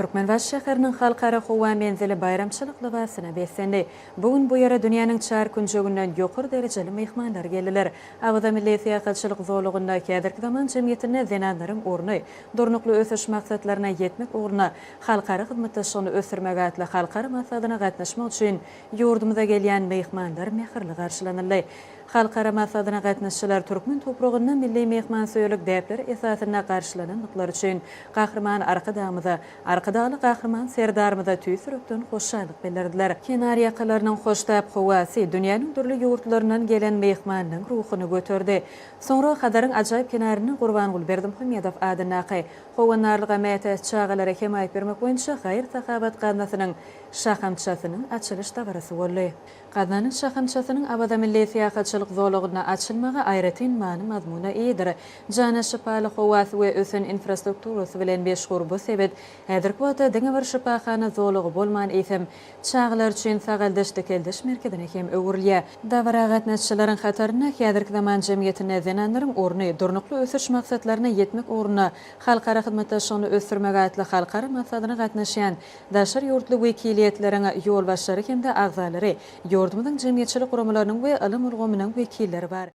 Türkmenbaşy şäheriniň Halkara howa menzili baýramçylyk lybasyna beslendi. Bu gün bu ýere dünýäniň çar künjeginden ýokary derejeli myhmanlar geldiler. Awaza milli syýahatçylyk zolagynda häzirki zaman jemgyýetinde zenanlaryň orny, Durnukly ösüş maksatlaryna ýetmek ugrunda halkara hyzmatdaşlygyny ösdürmek atly halkara maslahatyna gatnaşmak üçin ýurdumyza gelýän myhmanlar mähirli garşylanyldy. Halkara maslahatyna gatnaşyjylar türkmen topragynda milli myhmansöýerlik däpleri esasynda garşylanandyklary üçin Gahryman Arkadagymyza, Arkadagly Gahryman Serdarymyza tüýs ýürekden hoşallyk bildirdiler. Kenar ýakalarynyň hoştap howasy dünýäniň dürli ýurtlaryndan gelen myhmanlaryň ruhuny göterdi. Soňra Hazaryň ajaýyp kenarynda Gurbanguly Berdimuhamedow adyndaky Howandarlyga mätäç çagalara hemaýat bermek boýunça haýyr-sahawat gaznasynyň şahamçasynyň açylyş dabarasy boldy. Gaznanyň şahamçasynyň Awaza milli syýahatçylyk zolagynda açylmagy aýratyn many-mazmuna eýedir. Jana şypaly howasy we ösen infrastrukturasy bilen meşhur bu sebit häzirki wagtda diňe bir şypahana zolagy bolman, eýsem, çagalar üçin sagaldyş-dikeldiş merkezine hem öwrülýär. Dabara gatnaşyjylaryň hatarynda häzirki zaman jemgyýetinde zenanlaryň orny, durnukly ösüş maksatlaryna ýetmek ugrunda halkara hyzmatdaşlygyny ösdürmek atly halkara maslahatyna gatnaşýan daşary ýurtly wekiliýetleriň ýolbaşçylary hem-de agzalary, ýurdumyzyň jemgyýetçilik guramalarynyň we ylym ulgamynyň wekilleri bar.